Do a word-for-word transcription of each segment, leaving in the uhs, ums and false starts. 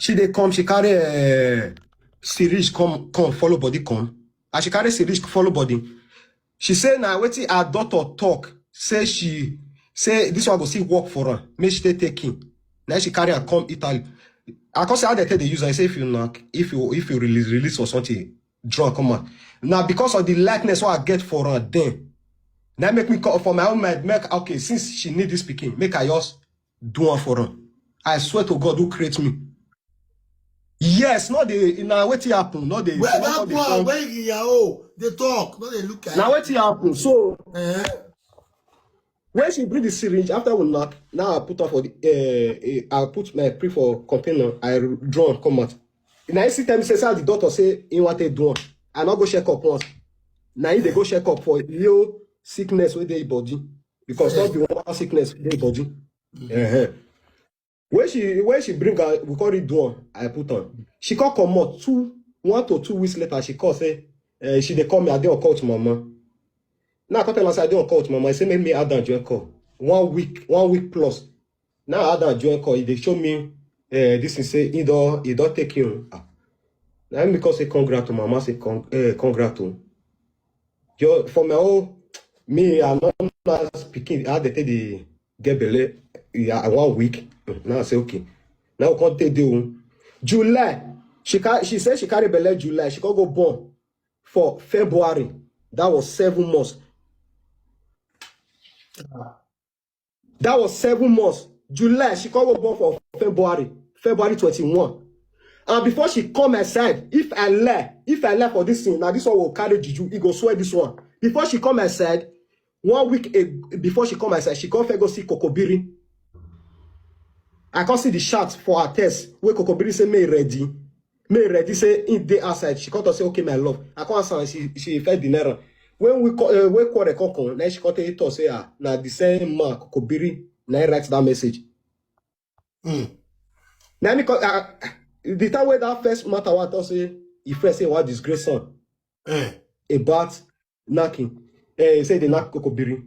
She dey come, she carry uh, syringe come come follow body come. As she carry syringe follow body, she say na wetin her doctor talk. Say she say this one go still work for her. Make she take take him. Now she carry am come Italy. I come say how they take dey use am. I say if you knock, if you if you release release or something, draw come out. Now because of the likeness what I get for her then, now make me call for my own mind. Make okay since she need this pikin, make I just do one for her. I swear to God who create me. Yes, not the now wetin happen, not the Where not that the boy, song. Where he oh, they talk, no they look at. Now wetin happen. So Eh? When she bring the syringe, after we knock, now I put her for the uh, uh, I put my pre for container, I draw and come out. Now I see tell me say, say the doctor say he want to do one. I not go check up once. Now he dey go check up for real sickness with the body because not be one sickness with the body. Uh-huh. When she when she bring her, we call it do one. I put on. She come comot two one to two weeks later. She call say uh, she dey call me. I dey on call with mama. Now I come tell her say I dey on call with mama. I say make me add and join call. One week, one week plus. Now I add and join call. He dey show me uh, this thing say he don he don take you. Ah. Now me come say congrats to mama. Say con uh, congrats to. Yo, for my own, me I no know as pikin how they take the get belle. Yeah, I one week. Now I say okay. Now we come take the one. July. She ca- she said she carry belle July. She come go born for February. That was seven months. That was seven months. July, she come go born for February, February twenty-one. And before she come my side, if I lie, if I lie for this thing, now this one will carry juju. He go swear this one. Before she come my side, one week a, before she come my side, she come first go see Kokobiri. I come see the chat for her test where Kokobiri say me ready. Me ready say in dey outside. She come to say okay my love. I come ask her she she first deny am. When we call uh, when quarrel come come, then she come tell us say ah na the same man Kokobiri na he write that message. Mm. Now me call uh, the time where that first matter what I say he first say what disgrace son Eh. About knocking. Eh, he say they knock Kokobiri.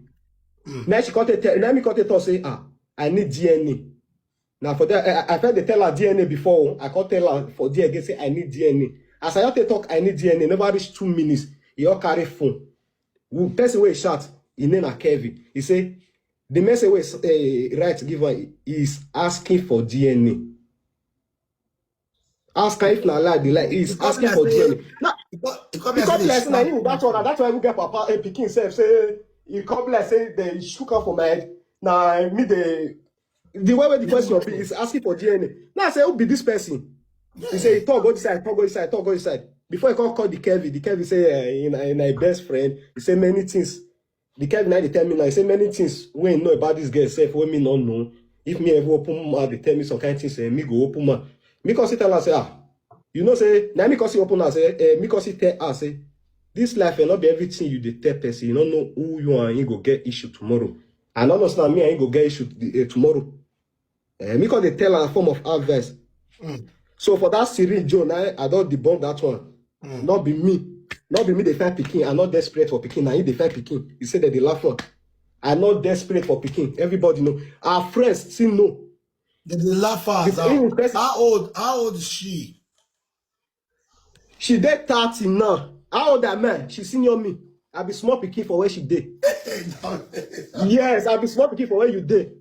Mm. Now she come tell now me come tell us say ah I need D N A. Now for that I, I felt they tell her D N A before. I can't tell her for D N A again say I need D N A. As I have to talk I need D N A. Never reach two minutes. He all carry phone. Who person wey shout, his name na Kevin. He say the message wey uh, right give her is asking for D N A. Ask her if na lie, the lie is He come asking like for say- D N A. Now, He come- he come he like come say like she say na not- him that one. That's why we get papa a pikin sef say he come like say they shook am for my head. Na me dey the way wey the question be is asking for D N A. Now I say who be this person? He say he talk go this side, talk go this side, talk go this side. Before he come call the Kevin, the Kevin say uh, in, in my best friend, he say many things. The Kevin now dey tell me now, he say many things wey he know about this girl sef wey me no know. If me ever open mouth, they tell me some kind things, eh, me go open mouth. Me come sit tell her say ah, you know say na me come sit open mouth say eh, me come sit tell her say this life eh, no be everything you dey tell person. You no know who you and him go get issue tomorrow. I no know say na me and him go get issue the, eh, tomorrow. Eh, me come dey tell her form of advice. Mm. So for that syringe, Joe, now I don debunk that one. Mm. Not be me. Not be me dey find pikin. I not desperate for pikin. Na him dey find pikin. He say that they laugh on. I not desperate for pikin. Everybody know. Our friends still know. They dey laugh at The thing is, her. How old? How old is she? She dey thirty now. How old am I? She senior me. I be small pikin for where she dey. Yes, I be small pikin for where you dey.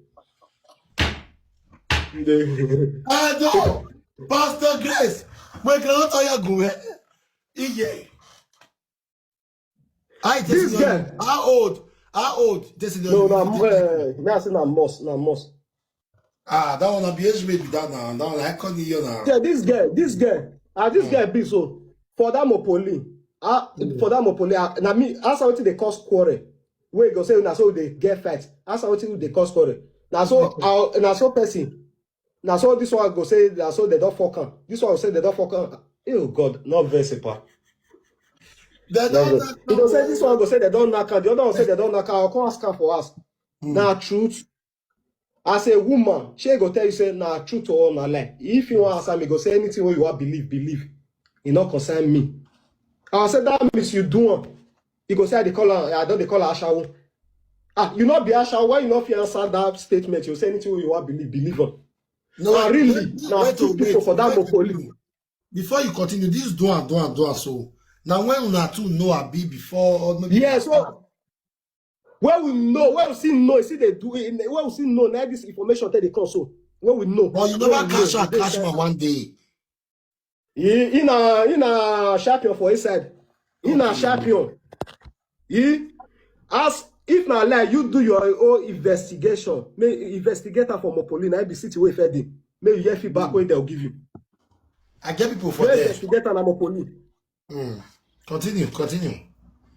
You dey- Ah, no. Pastor Grace, mo kàn ń tọ́yà gùn ẹ́. Iye. I This just girl. How old? How old? Just No, no, I'm, uh, me I say na must, na must. Ah, that one na be age mate be that now. That one I call you now. Yeah, this girl, this girl, ah, this girl be so for that Mopoli, ah, for that Mopoli, ah, na me. Ask her wetin dey cause quarrel. Wey go say na so they get fight. Ask her wetin dey cause quarrel. Na so, ah, na so person. Na so this one go say na so they don fuck am. This one go say they don fuck am. Oh God, not vex pa. They No, don't no. You go say this one go say they don knock am. The other one say they don knock am. I come ask am for us. Na truth. As a woman, she go tell you say na truth or na lie. If you want answer me, go say anything wey you want believe, believe. E no concern me. I say that means you do am. You go say I dey call her, I don dey call her ashawo. Ah, you no be ashawo. Why you no fit answer that statement? You say anything wey you want believe, believe am. No, Ah, really? wait, Now, wait, two oh, people wait, for that wait, Mopoli. wait. Before you continue, this do and do and do and so. Now, when una two know Abi before, or maybe Yes, well, where we know, where we see know, see they do it, where we see know, now this information tell they come so. Where we know, but you where never we cash know, out, they cash say, my one day. he, in a, in a champion for inside. In a Okay. champion. He, as if na lie, you do your own investigation. May investigator for Mopoli, na be city way fed in. May you hear feedback when they'll give you. I get people for May there. Investigator na Mopoli. Mm. Continue, continue.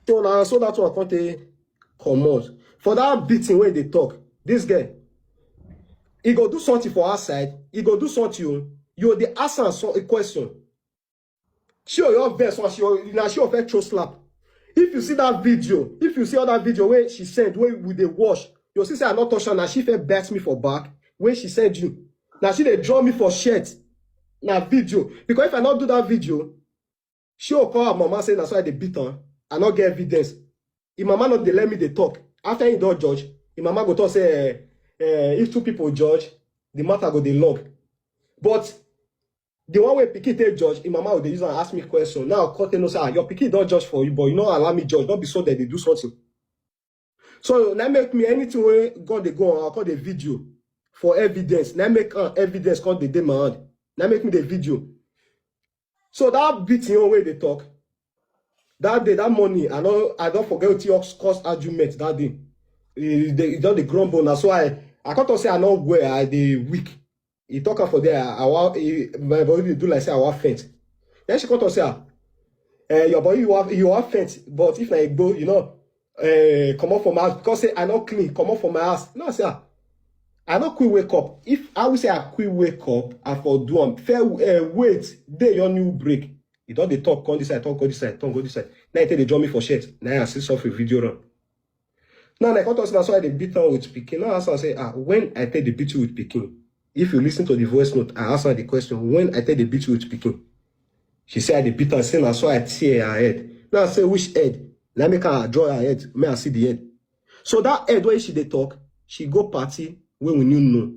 So now, so that's what I take comot. For that beating when they talk, this guy, he go do something for outside, he go do something, you, you dey ask am so a question. She or your best one, she or, na she or first throw slap. If you see that video, if you see all that video where she sent, where we dey watch, you see say I not touch her, na she first bet me for back, when she send you. Now she dey draw me for shirt, na video. Because if I not do that video, she will call her mama say na so I dey beat her. I not get evidence. If mama not dey let me dey talk. After he don't judge, if mama go talk say, eh, eh, if two people judge, the matter go dey long. But the one way pikin take judge, if mama go dey use and ask me question. Now, court no say, "Ah, your pikin don't judge for you, but you know allow me judge." Not be so that they do something. So now make me anything where God they go on, I call the video for evidence. Now make uh, evidence call the day my hand. Now make me the video. So that beating on where they talk. That day, that morning, I don't, I don't forget what you cause argument that day. He, they, he don dey grumble. Na so I, I come talk say I no well, I dey weak. He talk am for there. I want, he, my body dey do like say I want faint. Then she come talk say, "Ah, eh, your body you want, you want faint, but if na igbo, you know, eh, comot for my house because say I no clean, comot for my house." No, I say, "Ah, I no quick wake up. If I will say I quick wake up, I for do am. Fair, eh, wait, day your new break." He don dey talk, come this side, talk, go this side, talk, go this side. Now he take dey draw me for shirt. Now I see suffer video run. Now I come talk say na so I dey beat her with pikin. Now I ask her say, "Ah, when I take the beat you with pikin?" If you listen to the voice note, I ask her the question, "When I take the beat you with pikin?" She say I dey beat her, say na so I tear her head. Now I say, "Which head?" Now make her draw her head. May I see the head. So that head when she dey talk, she go party when we new know.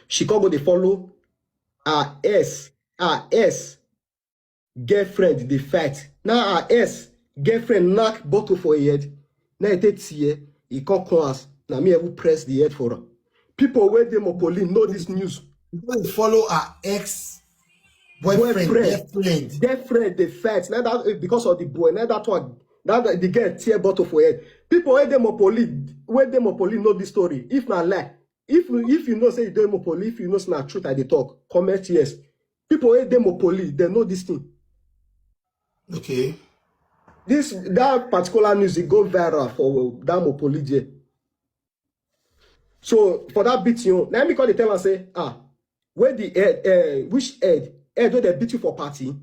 She come go dey follow her ex, her ex girlfriend dey fight. Now her ex girlfriend knock bottle for her head. Now he take tear, he come come house. Now me even press the head for her. People where dey Mopoli know this news. You go follow her ex boyfriend, Boyfriend. Girlfriend. Girlfriend dey fight. Now that eh, because of the boy, now that one, that the girl tear bottle for head. People where dey Mopoli, where dey Mopoli know this story. If na lie, if you if you know say you dey Mopoli, if you know say na truth I dey talk, comment yes. People where dey Mopoli, they know this thing. Okay. This that particular news it go viral for that Mopoli there. So for that beat you, let me call the tell and say, "Ah, where the head, uh, which head, head where they beat you for party?"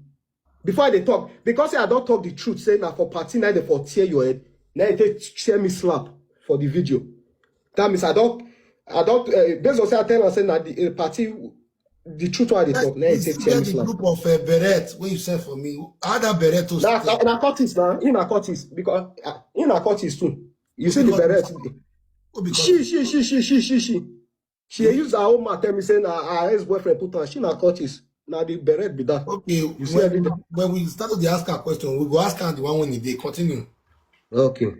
Before they talk, because I don't talk the truth, say now for party now they for tear your head. Now they tear me slap for the video. That means I don't, I don't. Uh, based on say I tell and say now the uh, party, the truth why they talk. Now You they still tear me get the slap. Group of uh, beret where you sent for me. How that beret to Now, stay? now, now cut it now. In a cut it because uh, in a cut it too. You see the Because- beret. Oh, because She, she, she, she, she, she, she. She use her own mouth tell me say na her ex-boyfriend put her. She na cut it. Now the beret be that. Okay, see when, everything. When we start to ask her question, we go ask her the one when they continue. Okay.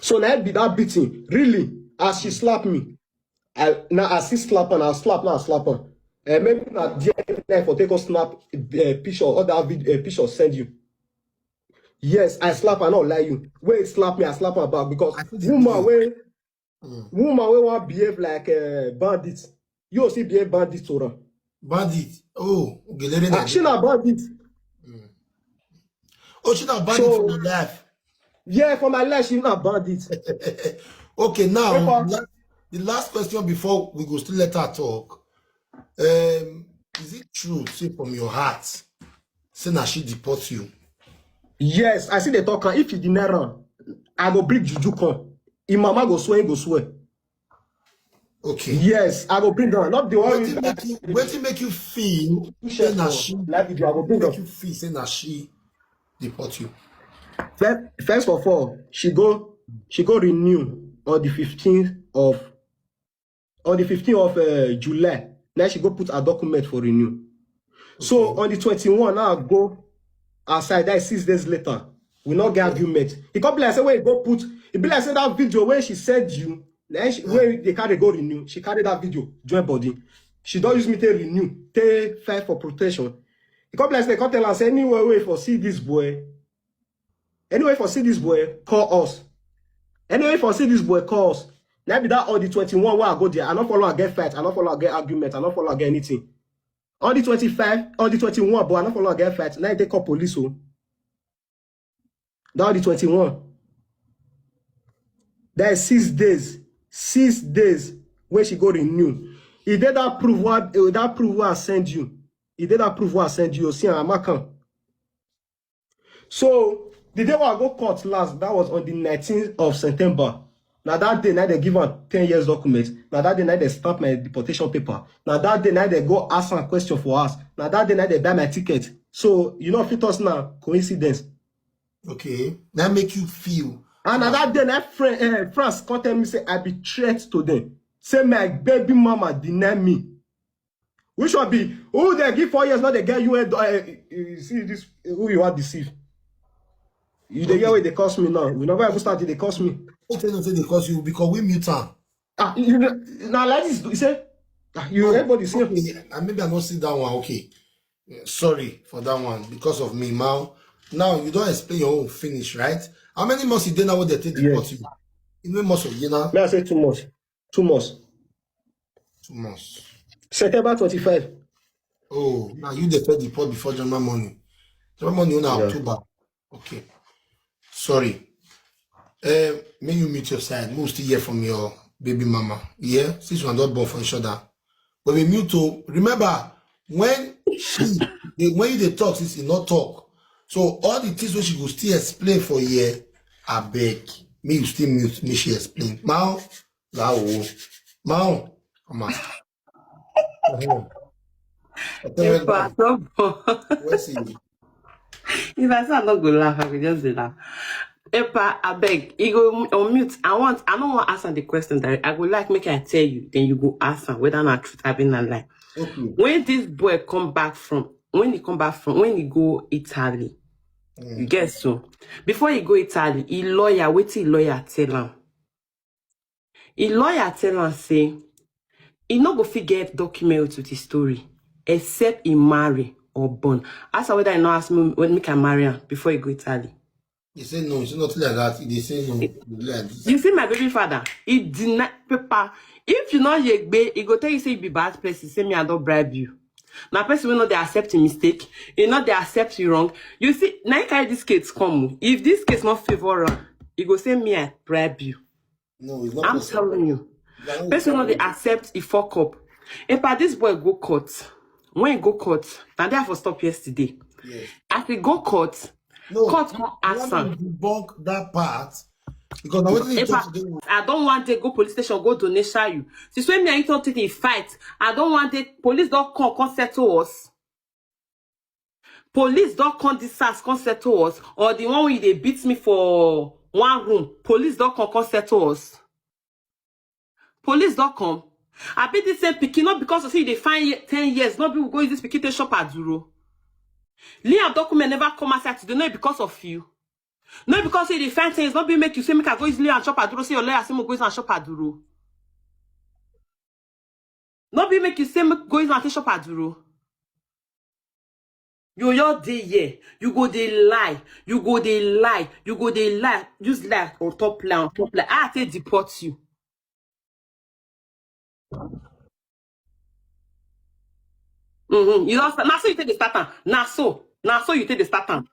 So now be that beating. Really, as she slap me, I now I see slap and I slap now I slap her. And maybe na there I for take a snap uh, picture or that video uh, picture send you. Yes, I slap her, not lie you. When he slap me, I slap her back because I see the woman video. When Mm. Woman wey wan behave like uh, bandit, you see behave bandit to her. Bandit. Oh, Gelere Ah, she na bandit. Oh, she na bandit So- for the life. Yeah, for my life, she na bandit. Okay, now Pepper. la- the last question before we go still let her talk. Um, is it true? Say from your heart, say na she deport you. Yes, I see the talk. If you deny am, I go bring juju come. Im mama go swear, go swear. Okay. Yes, I go bring am. Not the one. Wetin make you wetin make you feel say na she Like video, I go bring make am. You feel say na she deport you. First, first of all, she go she go renew on the fifteenth of on the fifteenth of uh, July. Now she go put her document for renew. So on the twenty-one, now I go outside. That is six days later. We not get argument. It come be like say when you go put, it be like say that video where she send you, then she, where they carry go renew, she carry that video, join body. She don't use me to renew, take file for protection. It come be like say they come tell us anywhere way for see this boy. Anyway, for see this boy, call us. Anyway, for see this boy, call us. Now be that on the twenty-one where I go there. I don't follow I get fight. I don't follow I get argument. I don't follow I get anything. On the twenty-five, on the twenty-one, but I don't follow I get fight. Now they call police. Oh, that on the twenty-one. That is six days. Six days when she go renew. He did that prove what uh, that prove what I send you. He did that prove what I send you. See, I'm a come. So the day when I go court last, that was on the nineteenth of September. Now that day, now they give her ten years document. Now that day, now they stamp my deportation paper. Now that day, now they go ask a question for us. Now that day, now they buy my ticket. So you know, fit us now coincidence. Okay, that make you feel. And now that day, now friend, uh, France come tell me say I be threat to them. Say my baby mama deny me. Which one be who they give four years, not they get you. Uh, you see this who you are deceive. You the year where they cost me now. We never ever started. They cost me. Don't tell them say they cost you because we mute am. Ah, you know, now like this, you say ah, you everybody see. Okay, and maybe I don't see that one. Okay, yeah, sorry for that one because of me, Mao. Now you don't explain your own finish, right? How many months you dey now? What they take deport you? You know, months of year now. May I say too much? Too much. Two months. September twenty-five. Oh, now you dey first deport before January money. January money on Yeah. October. Okay. Sorry. Uh, may you meet your side. Move still hear from your baby mama. Yeah? Since we are not born for each other. But we mute to remember when she the when you dey talk, since you not talk. So all the things wey she go still explain for here, I beg. Me you still mute, me she explain. Mao, Lao, Mao, come on. Epa, no more. Where's he? If I say I no go laugh, I go just dey laugh. Epa, abeg, you go unmute. I want, I no wan ask am the question direct. I go like make I tell you, then you go ask am whether na truth abi na lie. Okay. When this boy come back from, when he come back from, when he go Italy, you Mm. get so. Before he go Italy, he lawyer, wetin he lawyer tell am? He lawyer tell am say he no go fit get document with his story except he marry or born. Ask am whether he no ask me when make I marry am before he go Italy. He say no, it's not like that. He dey say no. He do like this. You see my baby father, he deny paper. If you no yegbe, he go tell you say you be bad person, say me I don bribe you. Na person wey no dey accept him mistake, he no dey accept you wrong. You see, na him carry this case come. Oh. If this case no favour am, he go say me I bribe you. No, it's not I'm possible. Telling you, It's not person no dey possible. Accept he fuck up. Epa, this boy go court. When he go court, na there I for stop yesterday. Yes. As he go court, No, court you come ask want am. to debunk that part because I wasn't talk Epa, today. I don't want to go police station, go donation you. Since when me and you talk to the fight, I don't want the police don't come, come settle us. Police don't come this house, come settle us. Or the one wey dey beat me for one room, police don't come, come settle us. Police don't come. I be the same pikin, not because of say they find ye- ten years, not people go use this pikin to shop at Duro. Liam document never come outside today, not because of you. Not because say they find ten years, not be make you say make I go use Liam shop at Duro, say your lawyer say me go use and shop at Duro. Not be make you say me go use and take shop at Duro. You your day here. You go dey lie. You go dey lie. You go dey lie. Use lie on top lie, on top lie. I take deport you. Mm-hmm. You don't start. Now so you take the start am. Now so. Now so you take the start am.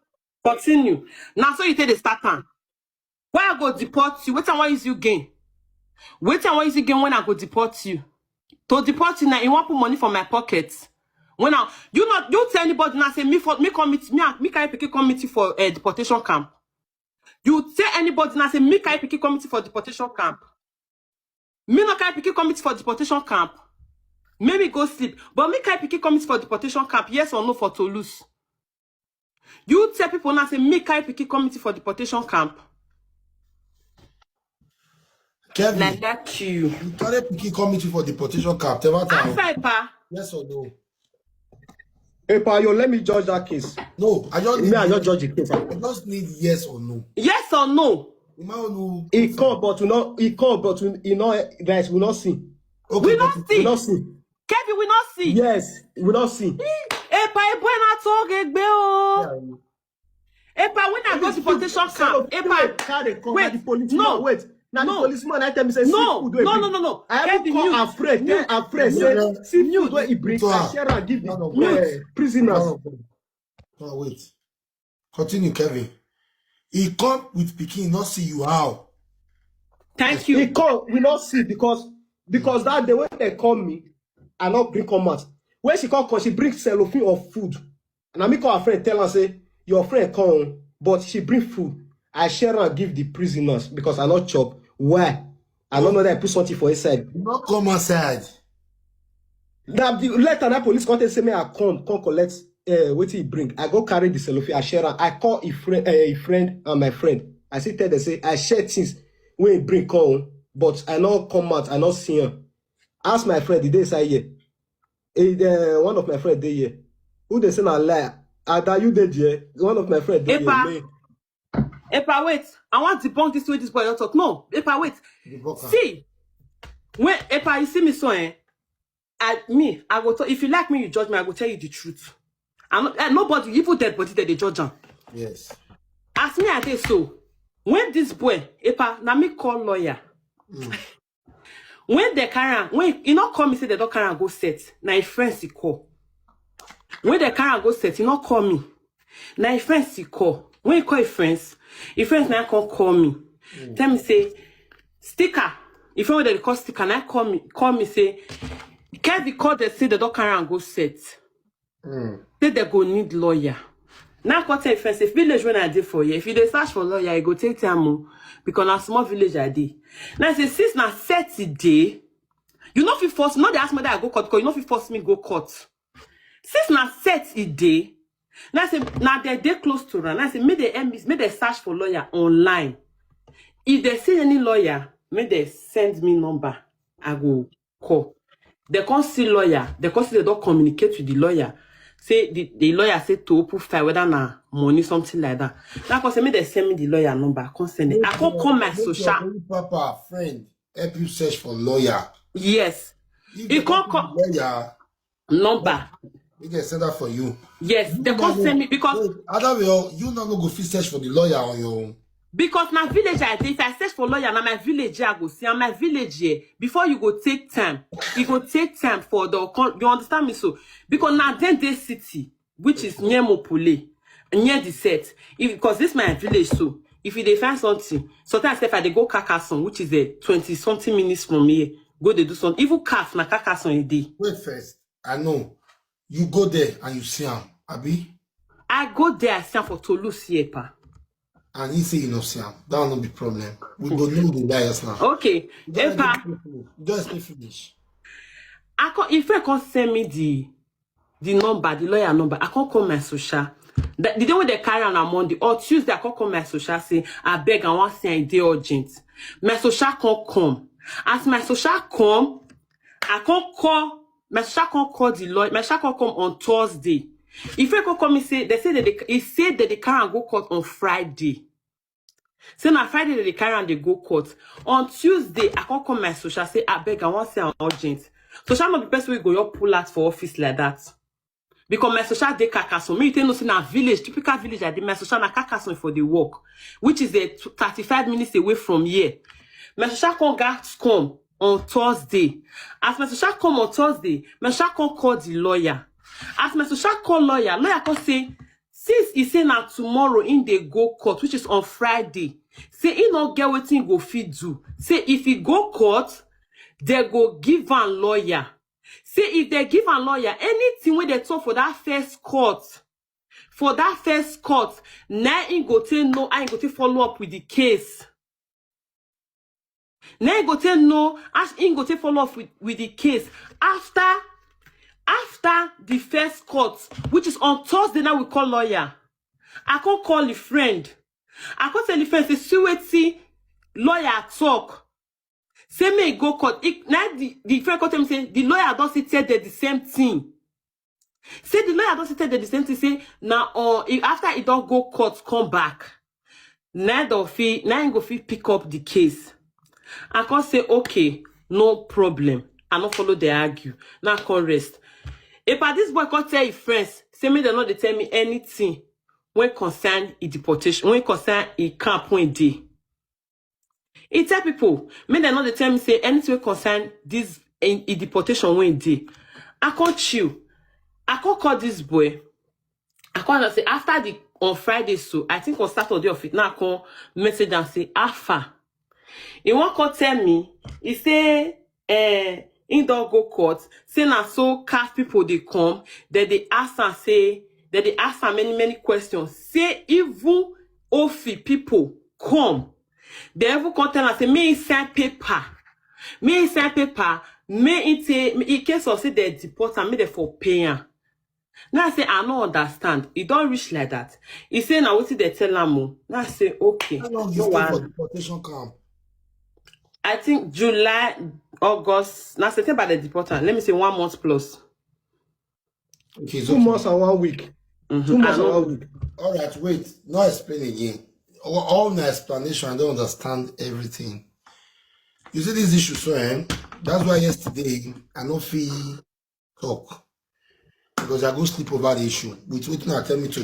Continue. Now so you take the start am. Why I go deport you? Wetin I wan use you gain? Wetin I wan use you gain when I go deport you? To deport you now, you wan put money for my pocket. When I, you not, you tell anybody now say me for me come meet me and me carry pikin come meet you for uh, deportation camp. You tell anybody now say me carry pikin come meet you for deportation camp. Me no carry pikin come meet for deportation camp. Make me go sleep, but me carry pikin come meet for deportation camp. Yes or no for Toulouse? You tell people now say me carry pikin come meet for deportation camp. Kevin, Like that you. You carry pikin come meet you for deportation camp. Tell me, Answer, Epa. Yes or no? Epa, yo, let me judge that case. No, I just need Me, I just judge the case. I just need yes or no. Yes or no? The man who He come, but we not. He come, but we, he not. Guys, we not see. Okay, We but not We see. not see. Kevin, we not see. Yes, we not see. Epa, Epa, na talk egbe o. Epa, when I go to deportation camp, Epa, Carry come wait, na the policeman. No, Wait, now no, the policeman I tell me say no, see food wey no, he no, bring. no, no. I even Kevin, call mute. her friend, tell Mute. Her friend say Mute. See food wey he bring. Mute. I share and give the No, no, uh, prisoners. No, no, no, wait. Continue, Kevin. He come with pikin, not see you how. Thank He you. Call, we not see because because that day when they call me, I not bring come out. When she come, cause she bring cellophane of food. And I me call her friend, tell her say your friend come, but she bring food. I share and give the prisoners because I not chop. Why? I don't know that I put something for inside. You not come outside. Now the letter that police come tell say me I come, come collect uh, what he bring. I go carry the cellophane, I share am. I call a friend, uh, a friend and my friend. I say tell them say I share things when he bring come, but I not come out, I not see him. Ask my friend, the day say here. Eh, the, one of my friend dey here. Who they say na lie? Ada, you dey there? One of my friend dey Epa. Here. Me, Epa, wait. I want to debunk this way this boy don't talk. No, Epa, wait. The broker. See, when Epa, you see me so, eh? I me, I go. T- if you like me, you judge me. I go tell you the truth. I'm not, eh, nobody, even dead body, that they judge am. Yes. As me, I dey so. When this boy, Epa, na me call lawyer. When they carry am, when he not call me say they don't carry am go set, na his friends he call. When they carry am go set, he not call me. Na his friends he call. When he call his friends, his friends now come call me. Tell me say, sticker. If you they call sticker, now call me, call me say, Kevin call they say they don't carry am go set. Say they go need lawyer. Now I come tell friends, if village when I dey for here, if you dey search for lawyer, you go take time o, because na small village I dey. Now I say since na set e dey, you no fit force. No dey ask me that I go court because you no fit force me go court. Since na set e dey, now I say na they dey close to am. Now I say make they M B, make they search for lawyer online. If they see any lawyer, make they send me number. I go call. They come see lawyer. They come see they don't communicate with the lawyer. Say the, the lawyer say to open file whether na money something like that. Now I come say make they send me the lawyer number. I come send it. I come call my Make your social. Holy Papa friend help you search for lawyer. Yes. If He they come don't call lawyer, number. Make they send that for you. Yes. They come send me because Wait, Adaweo, you no go fit search for the lawyer on your own. Because na village I dey. If I search for lawyer, na my village I go see. And my village here, before you go take time, you go take time for the con- you understand me so. Because na then dey city, which is near Mopole, near the set. If because this my village so, if you dey find something, sometimes if I dey go Carcassonne, which is a twenty something minutes from here, go dey do something. Even calf na Carcassonne e dey. Wait first. I know. You go there and you see him, Abi? I go there, I stand for Toulouse here, pa. And he say you no see him. That will not be problem. We go know the liars now. Okay. You don't Epa, explain finish. You don't explain finish. I come if I come send me the the number, the lawyer number, I come call my social. The, the day when they carry on on Monday or Tuesday, I come call my social say, I beg, I want say I dey urgent. My social come come. As my social come, I come call my social come call the lawyer. My social come come on Thursday. If I come call me say they say that they, he said that they carry and go court on Friday. Say na Friday that they carry and they go court. On Tuesday, I come call my social say I beg, I want say I'm urgent. Social not be person we go your pull out for office like that. Because my social dey Carcassonne. Me you take no say na village, typical village I dey. My social na Carcassonne for the work, which is a t- thirty-five minutes away from here. My social come gas come on Thursday. As my social come on Thursday, my social come call the lawyer. As my social call lawyer, lawyer come say since he say na tomorrow in dey go court, which is on Friday, say he no get wetin he go fit do. Say if he go court, they go give am lawyer. Say if they give am lawyer, anything wey they talk for that first court, for that first court, na im go take know how im go take follow up with the case. Na im go take know as im go take follow up with, with the case after after the first court, which is on Thursday. Now we call lawyer. I come call the friend. I come tell the friend say see wetin lawyer talk. Say make e go court. E, na the, the friend come tell me say the lawyer don still tell them the same thing. Say the lawyer don still tell them the same thing. Say na, uh, e, after e don go court come back, na im don fit, na im go fit pick up the case. I come say, "Okay, no problem." I no follow dey argue. Now I come rest. Epa, this boy come tell him friends say make dem no dey tell me anything wey concern e deportation, wey concern e camp wey dey. He tell people make dem no dey tell me say anything wey concern this e, e deportation wey dey. I come chill. I come call this boy. I come say after the, on Friday, so I think on Saturday of it, now I come message and say, "How far?" He wan come tell me, he say, eh, he don go court, say na so caf people dey come, dem dey ask am say, dem dey ask am many, many questions. Say even ofi people come. Dem even come tell am say make he sign paper. Make he sign paper, make he take, in case of say dem deport am, make dem for pay am. Now I say, "I no understand. E don reach like that?" He say na wetin dem tell am o. Now I say, "Okay, How long no you stay for wahala." Deportation camp? I think July, August, na September dem deport am. Let me say one month plus. Okay, it's Two okay. months and one week. Mhm. Two I months and no, one week. All right, wait. No explain again. All, all my explanation, I don't understand everything. You see this issue, so, eh? That's why yesterday I no fit talk because I go sleep over the issue with wetin una tell me today.